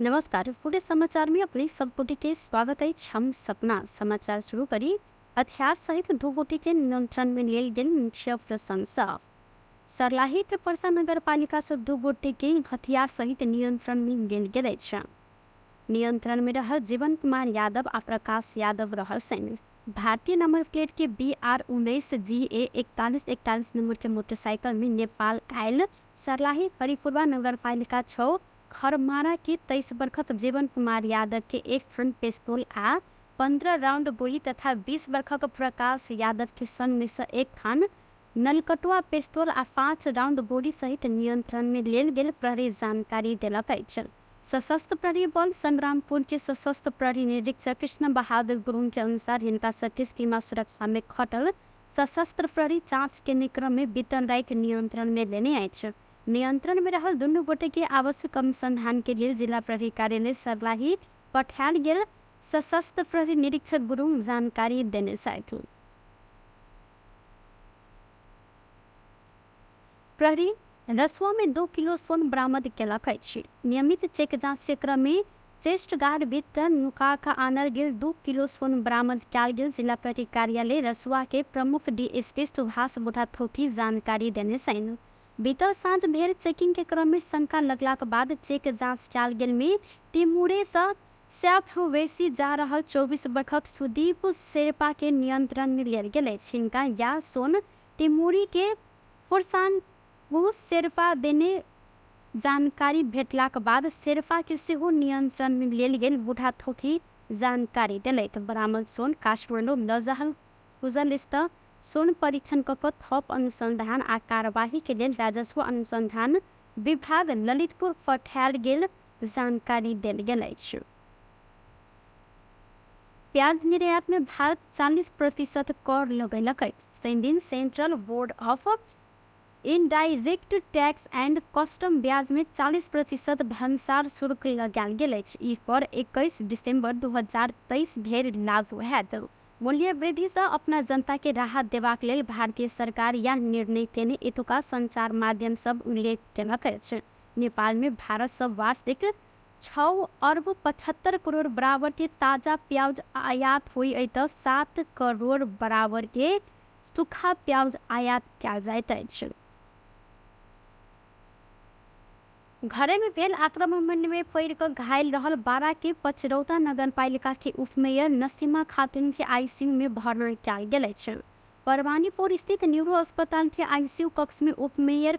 नमस्कार, पूरे समाचार में अपने सब गोटे के स्वागत अछि। हम सपना समाचार शुरू करी। हथियार सहित दू गोटे के नियंत्रण में लेल गेल मुख्य प्रशंसा। सर्लाही के परसा नगर पालिका से दू गोटे के हथियार सहित नियंत्रण में लेल गेल अछि। नियंत्रण में रहल जीवन कुमार यादव आ प्रकाश यादव रहल सैन्य भारतीय नंबर प्लेट के BR 19 GA 4141 number के मोटरसाइकिल में नेपाल आयल सर्लाही हरिपुरवा नगरपालिका 6 खरमारा के 23 बरखक जीवन कुमार यादव के एक फ्रंट पिस्तौल आ 15 राउंड गोली तथा 20 बरखक प्रकाश यादव के संग में से एक थान नलकटुआ पिस्तौल आ 5 राउंड गोली सहित नियंत्रण में लेल गेल प्रहरी जानकारी देलक अछि। सशस्त्र प्रहरी बल संग्रामपुर के सशस्त्र प्रहरी निरीक्षक कृष्ण बहादुर गुरुङ के अनुसार हिनका सबके सीमा सुरक्षा में खटल सशस्त्र प्रहरी जाँच के क्रम में बीतल राति नियंत्रण में लेने अछि। नियंत्रण में रहल दुनू गोटे के आवश्यक अनुसंधान के लेल जिला प्रहरी कार्यालय सर्लाही पठायल गेल सशस्त्र प्रहरी निरीक्षक गुरुङ जानकारी देने छथि। प्रहरी रसुआ में 2 किलो सोन बरामद केलक अछि। नियमित चेक जाँच के क्रम में चेस्ट गार्ड भीतर नुका कऽ आनल गेल 2 किलो सोन बरामद कयल गेल जिला प्रहरी कार्यालय रसुआ के प्रमुख डीएसपी सुभाष बुढ़ाथोकी जानकारी देने छनि। बीतल साँझ भेल चेकिंग के क्रम में शंका लगलाक बाद चेक जाँच कयल गेल में टिमुरे सँ स्याफवेसी जा रहल 24 बरखक सुदीप शेर्पा के नियंत्रण में लेल गेल अछि। हिनका या सोन टिमुरी के फुरसानपु शेर्पा देने जानकारी भेटलाक बाद शेर्पा के सेहो नियंत्रण में लेल गेल बुढ़ाथोकी जानकारी देलथि। बरामद सोन काठमाडौँ लऽ खुजल स्थित सोन परीक्षण कऽ कऽ थप अनुसंधान आ कार्यवाही के लेल राजस्व अनुसंधान विभाग ललितपुर पठायल गेल जानकारी देल गेल अछि। प्याज निर्यात में भारत 40% कर लगेलक अछि। शनिदिन central board of indirect tax and custom ब्याज में 40% भन्सार शुल्क लगायल गेल अछि। ई कर 21 दिसंबर 2023 धरि लागू हैत। मूल्य वृद्धि सँ अपना जनता के राहत देबाक लेल भारतीय सरकार यैह निर्णय केने एतुका संचार माध्यम सब उल्लेख केलक अछि। नेपाल में भारत सँ वार्षिक 6 अर्ब 75 करोड़ बराबर के ताजा प्याज आयात होइत त 7 करोड़ बराबर के सूखा प्याज आयात कयल जाइत अछि। घरे में भेल आक्रमण में पड़ि कऽ घायल रहल बारा के पचरौता नगरपालिका के उपमेयर नसीमा खातून के आईसीयू में भर्ना कयल गेल अछि। परवानीपुर स्थित न्यूरो अस्पताल के आईसीयू कक्ष में उपमेयर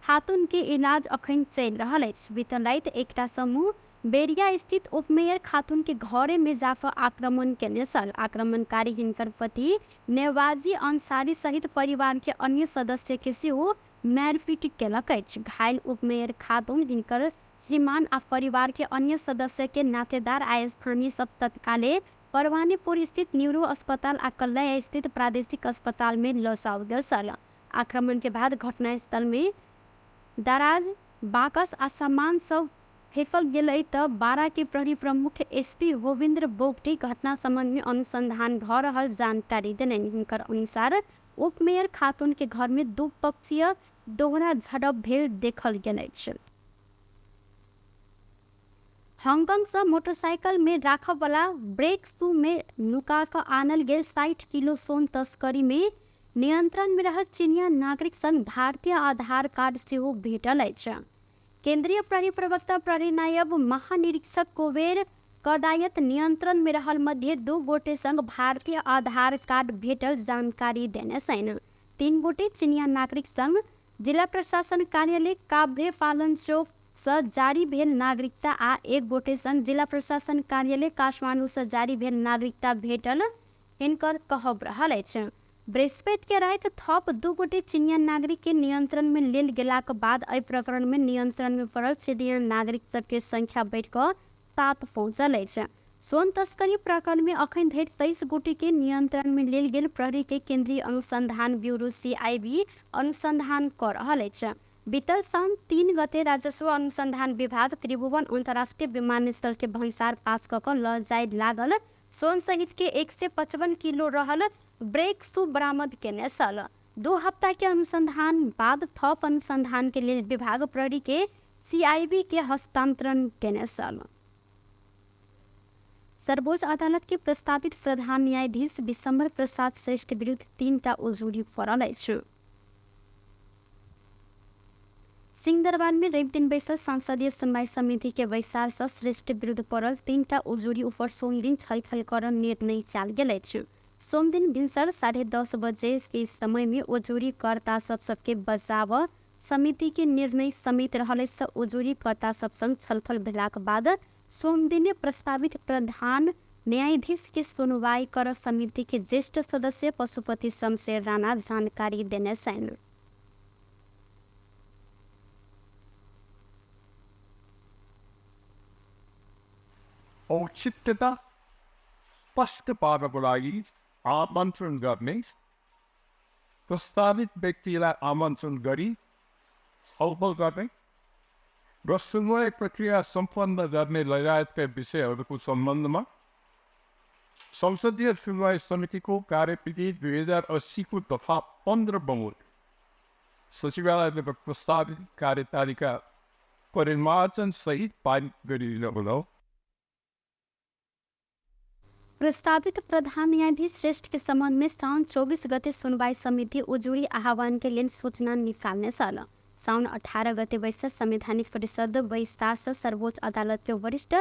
खातून के इलाज अखन चलि रहल अछि। बीतल राति एकटा समूह बेरिया स्थित उपमेयर खातून के घरे में जाकऽ आक्रमण केने छल। आक्रमणकारी हिनकर पति नेवाजी अंसारी सहित परिवार के अन्य सदस्य के सेहो मारिपीट केलक अछि। घायल उपमेयर खातून, हिनकर श्रीमान आ परिवार के अन्य सदस्य के नातेदार आ स्थानीय सब तत्काले परवानीपुर स्थित न्यूरो अस्पताल आ कल्लैया स्थित प्रादेशिक अस्पताल में लऽ जाओल गेल छल। आक्रमण के बाद घटनास्थल में दराज, बाकस आ सामान सब फेकल गेल त बारा के प्रहरी प्रमुख एसपी गोविंद्र बोगटी घटना संबंध में अनुसंधान भऽ रहल जानकारी देलनि। हिनकर अनुसार उपमेयर खातून के घर में दू पक्षीय दोहरा झड़प भेल देखल गेल अछि। हांगकांग सँ मोटरसाइकिल में राखऽ वला ब्रेक शू में नुका कऽ आनल गेल 60 किलो सोन तस्करी में नियंत्रण में रहल चीनिया नागरिक संग भारतीय आधार कार्ड सेहो भेटल अछि। केंद्रीय प्रहरी प्रवक्ता प्रहरी नायब महानिरीक्षक कुबेर कडायत नियंत्रण में रहल मध्य 2 गोटे संग भारतीय आधार कार्ड भेटल जानकारी देने छनि। 3 गोटे चीनिया नागरिक संग जिला प्रशासन कार्यालय काभ्रे पालन चौक सँ जारी भेल नागरिकता आ 1 गोटे संग जिला प्रशासन कार्यालय काठमांडू सँ जारी भेल नागरिकता भेटल हिनकर कहब रहल अछि। बृहस्पति के राति थप 2 गोटे चीनिया नागरिक के नियंत्रण में लेल गेलाक बाद एहि प्रकरण में नियंत्रण में पड़ल चीनिया नागरिक सबके संख्या बढ़ि कऽ 7 पहुँचल अछि। सोन तस्करी प्रकरण में अखन धरि 23 गोटे के नियंत्रण में लेल गेल प्रहरी के केंद्रीय अनुसंधान ब्यूरो सीआईबी अनुसंधान कऽ रहल अछि। बीतल साउन 3 गते राजस्व अनुसंधान विभाग त्रिभुवन अंतर्राष्ट्रीय विमानस्थल के भंसार पास कऽ कऽ लऽ जाय लागल सोन सहित के 155 किलो रहल ब्रेक शू बरामद केने छल। 2 हप्ता के अनुसंधान बाद थप अनुसंधान के लेल विभाग प्रहरी के सीआईबी के हस्तांतरण केने छल। सर्वोच्च अदालत के प्रस्तावित प्रधान न्यायाधीश विशम्बर प्रसाद श्रेष्ठ विरुद्ध 3टा उजुरी पड़ल अछि। सिंहदरबार में रवि दिन बैसल संसदीय सुनवाई समिति के बैसार से श्रेष्ठ विरुद्ध पड़ल 3टा उजुरी ऊपर सोमदिन छलफल कर निर्णय कयल गेल अछि। सोमदिन भिनसर 10:30 बजे के समय में उजुरीकर्ता सब सबके बचाव समिति के निर्णय समेत रहल से उजुरीकर्ता सब संग छलफल भेलाक बाद सोमदिन प्रस्तावित प्रधान न्यायाधीश के सुनवाई कर समिति के ज्येष्ठ सदस्य पशुपति शमशेर राणा जानकारी देने छनि। औचित्यता स्पष्ट पार्नको लागि आमन्त्रण गर्ने, प्रस्तावित व्यक्तिलाई आमन्त्रण गरी छलफल गर्ने र सुनवाई प्रक्रिया सम्पन्न गर्ने लगायतका विषयहरूको सम्बन्धमा संसदीय सुनवाई समितिको कार्यविधि 2080 को दफा 15 बमोजिम सचिवालयले प्रस्तावित कार्यतालिका परिमार्जन सहित पारित गरिदिन। प्रस्तावित प्रधान न्यायाधीश श्रेष्ठ के संबंध में साउन 24 गते सुनवाई समिति उजुरी आह्वान के लेल सूचना निकाल्ने छल। साउन 18 गते बैसल संवैधानिक परिषद बैसार से सर्वोच्च अदालत के वरिष्ठ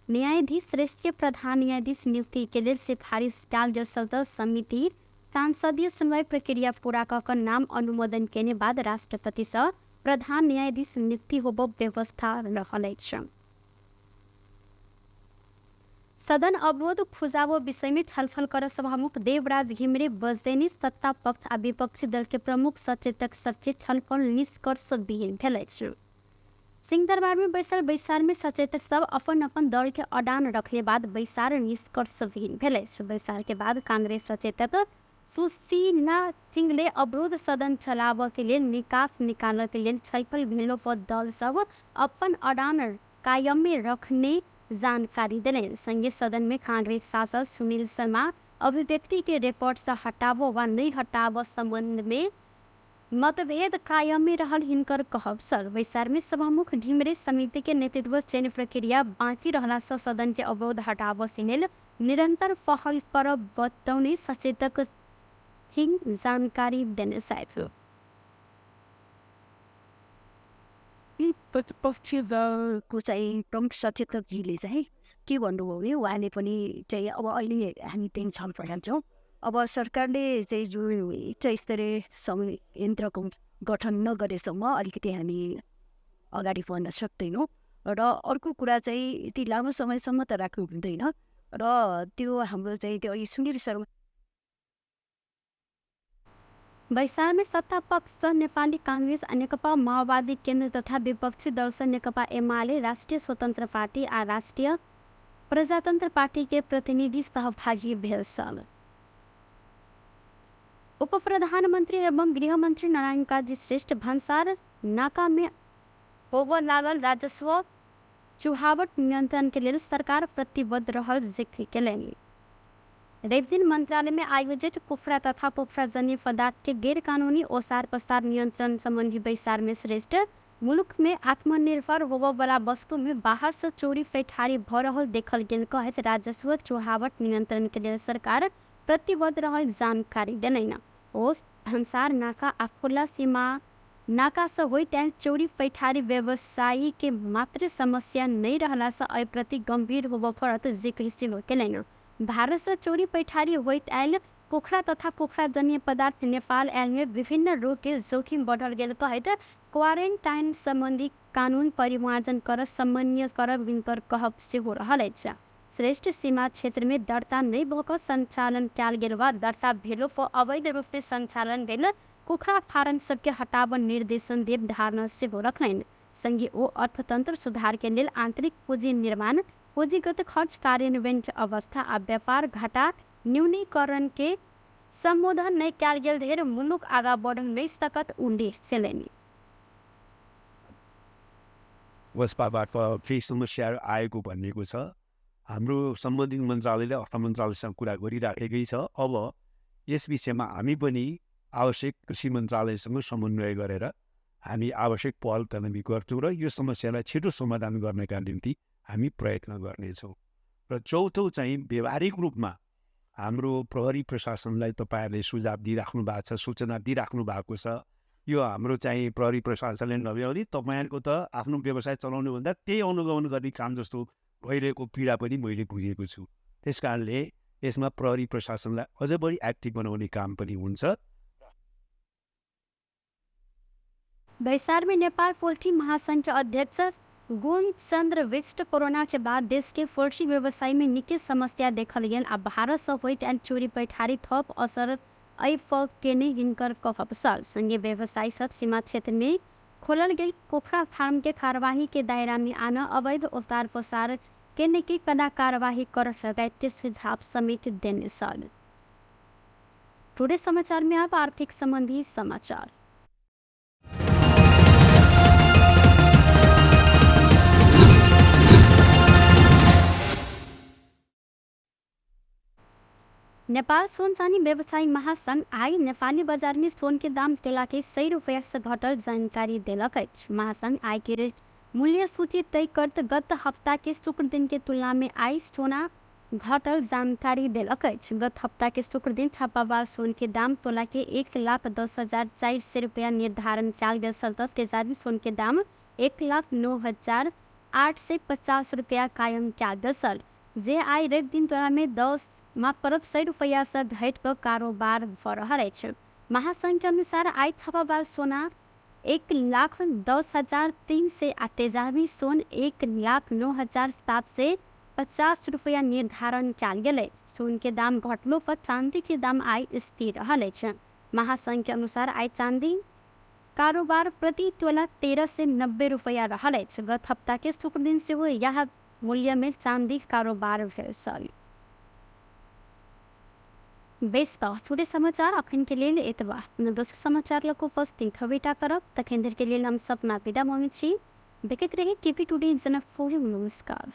न्यायाधीश श्रेष्ठ के प्रधान न्यायाधीश नियुक्ति के लेल सिफारिश डाल जसल समिति सांसदीय सुनवाई प्रक्रिया पूरा कऽ नाम अनुमोदन केने बाद राष्ट्रपति से प्रधान न्यायाधीश नियुक्ति होब व्यवस्था रहल अछि। सदन अवरोध खुजाबो विषय में छलफल कर सभामुख देवराज घिमिरे बजदेनी सत्ता पक्ष आ विपक्षी दल के प्रमुख सचेतक सबके छलफल निष्कर्ष विहीन भेल अछि। सिंहदरबार में बैसल बैसार में सचेतक सब अपन अपन दल के अडान रखले बाद बैसार निष्कर्ष विहीन भेल अछि। बैसार के बाद कांग्रेस सचेतक सुशीला सिंहले अवरोध सदन चलाबऽ के लेल निकास निकालऽ के लेल छलफल भेलो पर दल सब अपन अडान कायम रखने जानकारी देलनि। संगे सदन में कांग्रेस सांसद सुनील शर्मा अभिव्यक्ति के रिकॉर्ड से हटाबो वा नहीं हटाबो संबंध में मतभेद कायम में रहल हिनकर कहब सर। बैसार में सभामुख घिमिरे समिति के नेतृत्व चयन प्रक्रिया बाँकी रहला से सदन के अवरोध हटाबो लेल निरंतर पहल कर बतौने सचेतक हिंग जानकारी देने साहब। प्रतिपक्षी दलको चाहिँ प्रमुख सचेतकजीले चाहिँ के भन्नुभयो भने उहाँले पनि चाहिँ अब अहिले हामी त्यही छलफल जान्छौँ। अब सरकारले चाहिँ जुन उच्च स्तरीय संयन्त्रको गठन नगरेसम्म अलिकति हामी अगाडि बढ्न सक्दैनौँ र अर्को कुरा चाहिँ यति लामो समयसम्म त राख्नु हुँदैन र त्यो हाम्रो चाहिँ त्यो अघि सुनील शर्मा। बैसार में सत्ता पक्ष नेपाली कांग्रेस आ नेकपा माओवादी केन्द्र तथा विपक्षी दल से नेकपा एमाले, राष्ट्रिय स्वतंत्र पार्टी आ राष्ट्रिय प्रजातंत्र पार्टी के प्रतिनिधि सहभागी भेल छल। उप प्रधानमंत्री एवं गृहमंत्री नारायण काजी श्रेष्ठ भन्सार नाका में होबऽ लागल राजस्व चुहावट नियंत्रण के लेल सरकार प्रतिबद्ध रहल जिक्र केलनि। रविदिन मंत्रालय में आयोजित कुफरा तथा कुफराजन्य पदार्थ के गैरकानूनी ओसार पसार नियंत्रण संबंधी बैसार में श्रेष्ठ मुल्क में आत्मनिर्भर होबऽ वाला वस्तु में बाहर से चोरी पैठारी भ रहल देखल गेल कहैत राजस्व चुहावट नियंत्रण के लेल सरकार प्रतिबद्ध रहल जानकारी देलनि। ओ भन्सार नाका आ खुला सीमा नाका से होइत आयल चोरी पैठारी व्यवसायी के मात्र समस्या नहीं रहला से एहि प्रति गंभीर होबऽ पड़त जिक्र सेहो केलनि। भारत से चोरी पैठारी होइत आयल पोखरा तथा पोखराजन्य पदार्थ नेपाल आयल में विभिन्न रोग के जोखिम बढ़ल गेल कहैत क्वारेन्टाइन संबंधी कानून परिमार्जन कर समन्वय करब हिनकर कहब सेहो रहल अछि। श्रेष्ठ सीमा क्षेत्र में दर्ता नहि भऽ कऽ संचालन कयल गेल वा दर्ता भेलो पर अवैध रूप से संचालन भेल कुखुरा फारम सबके हटाबऽ निर्देशन देब धारणा सेहो रखलनि। संगे ओ अर्थतंत्र सुधार के लेल आंतरिक पूंजी निर्माण, पूंजीगत खर्च कार्यान्वयन के अवस्था आ व्यापार घाटा न्यूनीकरण के संबोधन नहि कयल गेल धरि मुलुक आगा बढ़ नहि सकत उल्लेख केलनि। वस्पाबाट केही समस्याहरू आएको भनिएको छ। हाम्रो सम्बन्धित मन्त्रालयले अर्थ मन्त्रालयसँग कुरा गरिराखेकै छ। अब यस विषयमा हामी पनि आवश्यक कृषि मन्त्रालयसँग समन्वय गरेर हामी आवश्यक पहल कदमी गर्छौँ र यो समस्यालाई छिटो समाधान गर्नका निम्ति हामी प्रयत्न गर्नेछौँ। र चौथो चाहिँ व्यवहारिक रूपमा हाम्रो प्रहरी प्रशासनलाई तपाईँहरूले सुझाव दिइराख्नु भएको छ, सूचना दिइराख्नु भएको छ। यो हाम्रो चाहिँ प्रहरी प्रशासनले नभ्याउने तपाईँहरूको त आफ्नो व्यवसाय चलाउनुभन्दा त्यही अनुगमन गर्ने काम जस्तो भइरहेको पीडा पनि मैले बुझेको छु। त्यस कारणले यसमा प्रहरी प्रशासनलाई अझ बढी एक्टिभ बनाउने काम पनि हुन्छ। बैसार में नेपाल पोल्ट्री महासंघ के अध्यक्ष गुणचंद्र विष्ट कोरोना के बाद देश के पोल्ट्री व्यवसाय में निकै समस्या देखल गेल आ भारत से होइत आयल चोरी पैठारी थप असर एहि केने हिनकर कहब छल। संगे व्यवसायी सब सीमा क्षेत्र में खोलल गेल पोखरा फार्म के कार्यवाही के दायरा में आन अवैध ओसार पसार केने के कड़ा कार्यवाही कर लगायत के सुझाव समेत देने छल। टुडे समाचार में अब आर्थिक संबंधी समाचार। नेपाल सोन चानी व्यवसायी महासंघ आई नेपाली बजार में सोन के दाम तोला के 100 रुपया से घटल जानकारी देलक अछि। महासंघ आई के मूल्य सूची तय करत गत हफ्ता के शुक्र दिन के तुलना में आई सोना घटल जानकारी देलक अछि। गत हफ्ता के शुक्र दिन छापावाल सोन के दाम तोला के 1,10,400 रुपया निर्धारण कयल गेल छल त तेजाबी सोन के दाम 1,09,850 रुपया कायम कयल गेल छल, जे आइ रवि दिन तोला में 100 रुपया से घटि कऽ कारोबार भऽ रहल अछि। महासंघ के अनुसार आइ छापावाल सोना 1,10,300 आ तेजाबी सोन 1,09,750 रुपया निर्धारण कयल गेल अछि। सोन के दाम घटलो पर चांदी के दाम आइ स्थिर रहल अछि। महासंघ के अनुसार आइ चांदी कारोबार प्रति तोला 1390 रुपया रहल अछि। गत हफ्ता के शुक्र दिन सेहो यह मूल्य में चांदी कारोबार भेल छल। बेस त टुडे समाचार अखन के लेल एतबा। दोसर समाचार लऽ कऽ उपस्थित हेबेटा करब, तखन धरि के लेल हम सपना विदा मांगै छी। देखैत रही टीवी टुडे जनकपुर। नमस्कार।